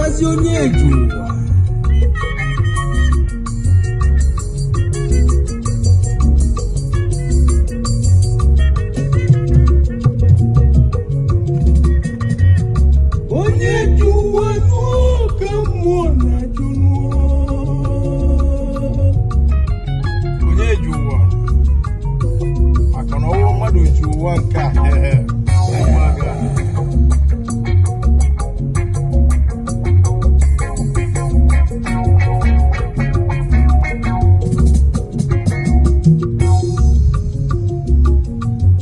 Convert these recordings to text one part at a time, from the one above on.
bụrụkwazi onye eji ụwa. Onye ji ụwa nụọ ka mmụọ na-ajụ nụọ. Onye ji ụwa, maka na ọwụ mmadụ ji ụwa nke a, ee, ụmụaka.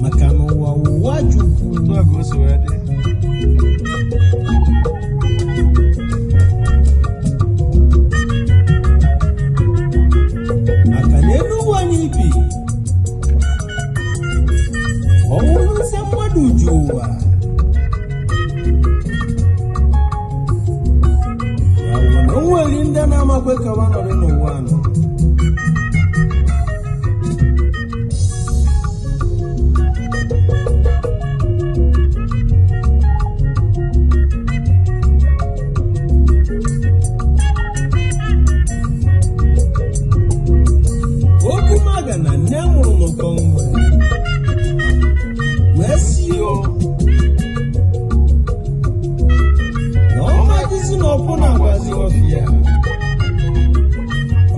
Maka na ụwa ụwa Chukwu. Otu a ka o si wee dị. Maka na elu ụwa anyị bi, ọ bụrụ nsị mmadụ ji ụwa ya wụ na o nwere ndị na-amakwe ka ha nọrọ n'ụwa nọ. Okwu maga na nne mụrụ n'ụkọ nwa wee si o na ọmajizi na ọkwụ na-agbazi ọfịa ka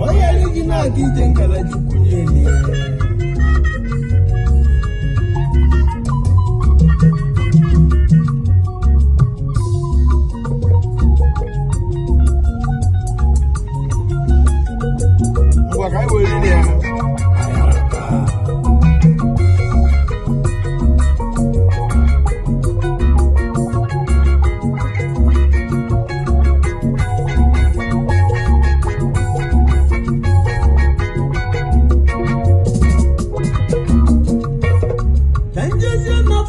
ọ ghara iji na-aga ije nkala Chukwu nye ya.